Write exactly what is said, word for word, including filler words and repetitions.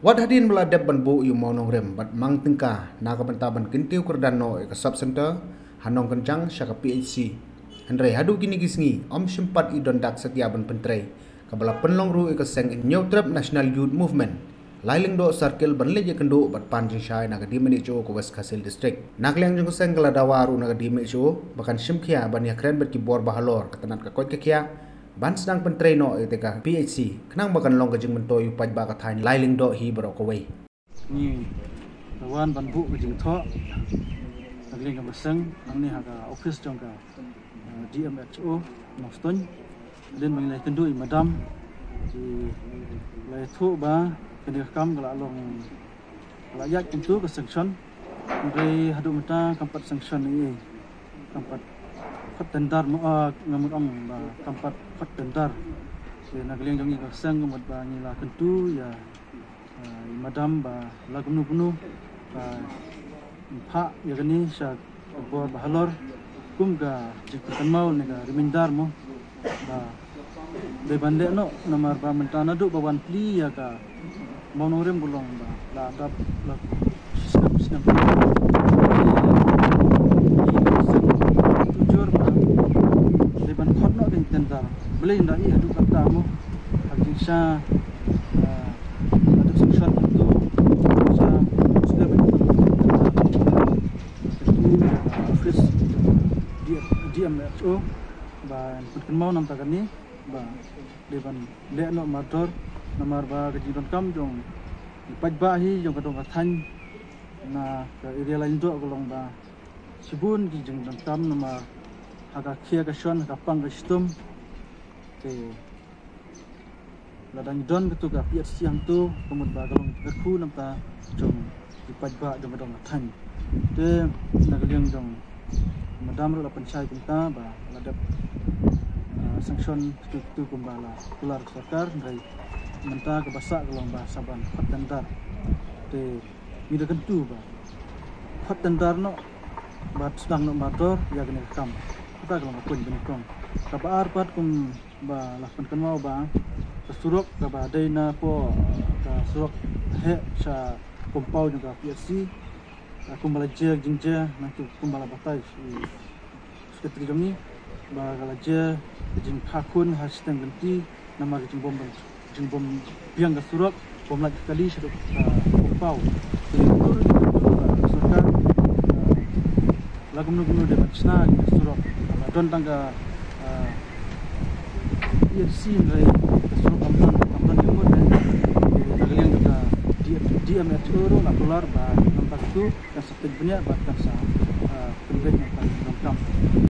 Wat hadien ba la dep ban buh ïa u mawnongrim bad mang tyngka na ka bynta ban kyntiew kyrdan noh ïa ka sub center ha Nongkynjang sha ka P H C, hynrei haduh kine ki sngi ym shym pat i don dak satia ban pyntrei, kaba la pynlong ruh ïa ka seng Hynñiewtrep National Youth Movement, Lailingdoh Circle, ban leit ïakynduh bad pan jingshai na ka D M H O ka West Khasi Hills District. Na ka liang jong ka seng ka la dawa ruh na ka D M H O ba kan shim khia ban ïakren bad ki bor bahalor ka tnat ka koit ka khiah ban sdang pyntrei noh ïa ka P H C, khnang ba kan long ka jingmyntoi u paidbah ka thaiñ Lailingdoh hi baroh kawei. Ngi la wan ban buh ka jingthoh na ka liang jong ka seng hangne ha ka office jong ka, eh, D M H O Nongstoiñ. Hadien ba ngi la ïakynduh ïa i madam, i la ïathuh ba kane ka kam ka la long, ka la ïaid kumto ka sanction. Hynrei haduh mynta kam pat sanction ei ei. Kam pat khot tender mo, ah, nga mut ong ba kam pat khot tender. Te na ka liang jong ngi ka seng ka mut ba ngi la kyntu ïa, ah, i madam ba la kumno kumno ba phah ïa kane sha ka bor bahalor kum ka jingpynkynmaw ne ka reminder mo ba dei ban leh noh, namar ba mynta naduh ba wan plie ïa ka mawnongrim ka long ba la dap la snem snem. Tujur ba dei ban khot noh ka tender. Balei nda i haduh katta mo ha ka jingshisha, ah, haduh sanction tu shisha shisha ba office D M H O ba pynkynmaw na ka bynta kane ba dei ban leh noh mardor, namar ba ka jingdonkam jong i paidbah hi jong ka dong ka thaiñ na ka area Lailingdoh ka long ba shibun ki jingdonkam namar ha ka khia ka shon, ha ka pang ka shitom. Te lada ngi don katu ka P H C hangtu ka mut ba ka long ka kyrkhu na ka bynta jong i paidbah jong ka dong ka thaiñ. Te na ka liang jong madam ruh la pynshai kumta ba la dep, ah, sanction katu katu kumba la kular ka sorkar, hynrei mynta kaba sah ka long ba sa ban khot tender. Te ngi da kyntu ba khot tender noh bad sdang noh mardor ïa kane ka kam. Kata ka long ka point banyngkong. Kaba ar pat kumba la pynkynmaw ba ka surok kaba dei napoh ka surok heh sha compound jong ka P H C, ah, kumba la jia jingjia nangtu kumba la batai i Secretary jong ngi ba ka la jia ka jingpha khun ha shiteng lynti namar ka jingbym, jingbym biang ka surok, bym lait ka kali shaduh, ah, Umpaw. Te ka sorkar, ah, la kumno kumno dei ban shna ka surok. La don tang ka, ah, P H C hynrei ka surok kam don, kam don jingmut. Te na ka liang ka D M H O ruh la kular ba na ka bynta katu kan sa peit bniah bad kan sa, ah, pynbeit na ka bynta jingdonkam.